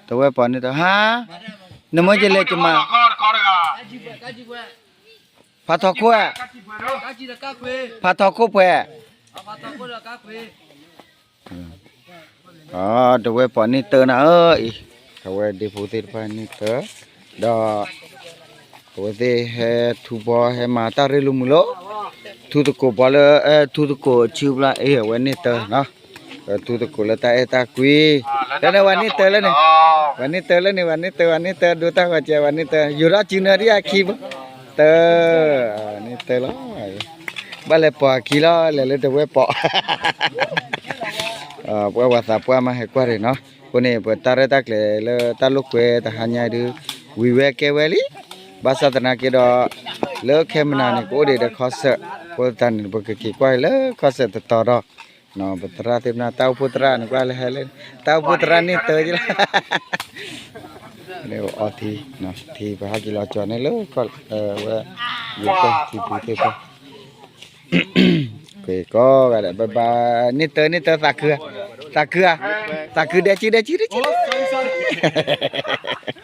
တဝဲပီးန့ၢ်တၢ ဟါ, နမ့ၢ်ယလဲၤကမၤ ဖးထီခိၣ်, ဖးထီခိၣ်ပှဲၤ, တဝဲပီးန့ၢ်တၢနၤအံၤ, အဝဲဒ့ဖိသ့ၣ်တဖၣ်န့ၢ်တၢ, ဒီး အဝဲသ့ၣ်ဟဲထူဘီဟဲမၤတၢ်ရ့လိာ်မုာ်လိာ်, ထူသကိးဘီလၢ ထူသကိးအဆူဘျီ အဝဲန့ၢ်တၢနီၤ, ထူသကိးလၢတၢ်အဲၣ်တၢ်ကွံ, တၢ်န့ၣ်ဝဲန့ၢ်တၢလၢန့ၣ်, ဝဲန့ၢ်တၢလၢန့ၣ် ဝဲန့ၢ်တၢ ဝဲန့ၢ်တၢ ဒိတၢ်ဂီၤကဲ ဝဲန့ၢ်တၢ ယိၤထီၣ်စုနၢဒ်အခံဘၣ်, တၢ, န့ၢ်တၢလီၤ, ဘၣ်လဲၤပိာ်အခံလီၤ လဲၤလၢတဝဲပီး ပှၤဝၤသးပှၢ်မးဟဲကွၢ်တ့ၢ်နီၤ, အဃိန့ၣ် ပတၢ်ရဲၣ်တၢ်ကျဲၤလၢတၢ်လိာ်ကွဲတဟါညါအံၤဒုး ဝံၤဝဲကဲဝဲလံ, ဘၣ်ဆၣ်သနာ်က့ဒီး လၢခဲမုၢ်နၤန့ၣ် ကအိၣ်ဒံးဒီး concert, အဃိသတးန့ၣ် ပကက့ၤကွၢ်လၢ concert တတီၤဒီး, ပသရၣ်သ့ၣ်မနုၤ တၢ်အိၣ်ဖှိၣ်သရၣ်န့ၣ် ကွၢ်လၢဟဲလၢ တၢ်အိၣ်ဖှိၣ်သရၣ်န့ၢ်တၢကလီၤ လၢအီထံ, ထံပဟဲက့ၤလီၤကၠီၤန့ၣ်လၢ ဝဲ ယိၤကီၢ်ထံပူၤသ့ၣ်တဖၣ်, ကကိးဂၤဒဲး ဘၣ်ဘၣ်, န့ၢ်တၢ န့ၢ်တၢ သးခုဧါ, သးခုဧါ, သးခုဒဲကံဒဲကံဒဲကံ